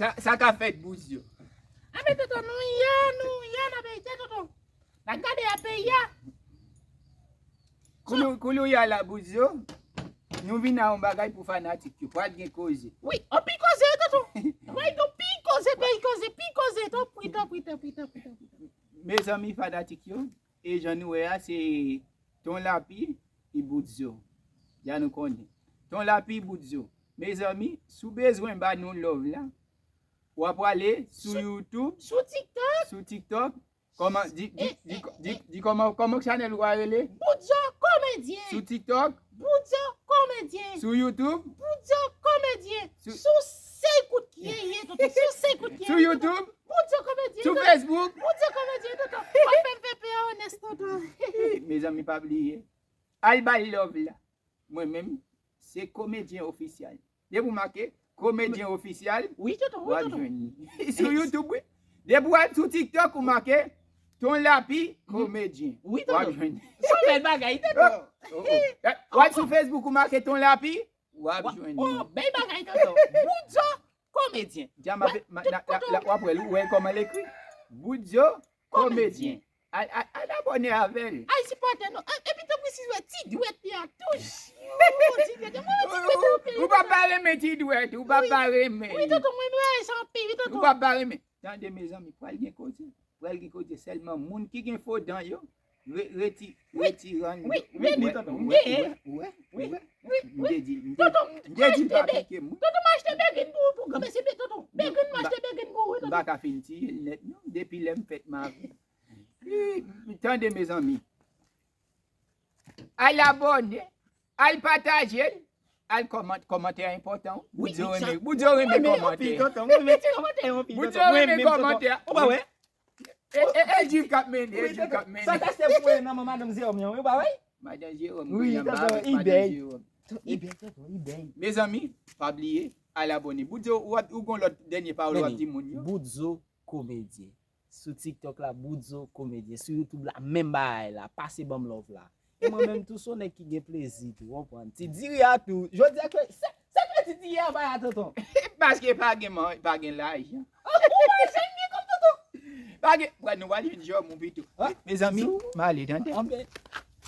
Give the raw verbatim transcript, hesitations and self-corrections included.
Sa, sa ka fèt, Boudzo. Anben, tonton, nou ya, nou ya nan peyi, tè, tonton. N ap gade a peyi a. Koulou, koulou ya la, Boudzo. Nou vin a yon bagay pou fanatik yo. Pral gen koze. Wi, anpil koze, tonton. Wi, anpil koze, peyi koze, pi koze, tanpri, tanpri, tanpri, tanpri, tanpri. Mezanmi, fanatik yo, e jan nou wè a, se Ton Lapi, e Boudzo. Ya nou konnen. Ton Lapi, Boudzo. Mezanmi, si w bezwen ba nou love la, w ap ale sou YouTube, sou TikTok, sou TikTok. Kòman, di, di, di, di, di kòman, kòman chanèl ou a rele? Boudzo Komedyen. Sou TikTok? Boudzo Komedyen. Sou YouTube? Boudzo Komedyen. Sou, sou se kout ye ye, tonton. Sou se kout ye ye, tonton. Sou YouTube? Boudzo Komedyen, tonton. Sou Facebook? Boudzo Komedyen, tonton. W ap fè m fè pè a onès, tonton. Mezanmi, pa bliye. Al bay love la. Mwen menm, se Komedyen Ofisyal. Depi w make Komedyen Ofisyal, wi, tonton, wi, w ap jwenn li. Sou YouTube, wi. Depi w al sou TikTok, ou make Ton Lapi Komedyen. Wi, tonton. W ap jwenn li. Se yon bèl bagay, tonton. Oh, oh, oh. W al sou Facebook, ou make Ton Lapi, w ap jwenn li. Oh, bèl bagay, tonton. Boudzo Komedyen. Dja m ap, w ap wè l, ou wè kòman l ekri? Boudzo Komedyen. Al, al, al abòne avè l. Al sipòte nou. E, epi tanpri, si w wè ti dwèt li a touche. Yo, ti dwèt, mwen wè ti dwèt anpil. Ou pa pa renmen ti dwèt, ou pa pa renmen. Wi, tonton, mwen wè sa anpil, wi, tonton. Ou pa pa renmen. Tande, mezanmi, pral gen koze. Pral gen koze, sèlman moun ki gen fo dan yo, re-, reti-, retiran yo. Wi, wi, wi, tonton. Wi, wi, wi, wi. M te di, m te, tonton, m te di l pa pike m, wi. Tonton, m achte begin pou ou, pou granmesi, tonton. Begin, m achte begin pou ou, wi, tonton. M pa ka fin tiye l nèt, non. Depi lè m fèt, m avè l. Ih, tande, mezanmi. Al abòne, al pataje l, al kòmante, kòmantè a enpòtan, wi. Wi, Boudzo renmen, Boudzo renmen kòmantè. Boudzo renmen kòmantè. Ou pa wè? E, e, e Juve k ap mennen, e Juve k ap mennen. Sa ta se pou nan men madanm Jeròm, wi, ou pa wè? Madanm Jeròm, wi, tonton, madanm Jeròm. Mezanmi, pa bliye, al abòne. Boudzo, ou ap, ou gon lòt dènye pawòl w ap di moun yo? Boudzo Komedyen. Sou TikTok la, Boudzo Komedyen. Sou YouTube la, menm bagay la. Pase ban m love la. E mwen menm tou, se yon nèg ki gen plezi tou, w konprann. Ti diri a tou. Jodi a ke, se, se ke ti diri a bay a tonton. Paske pa gen man, pa gen lajan. Ou pa janm gen kòb tonton. Pa gen, nou pral jwenn jòm ou pito. Mezanmi, m ale, tande.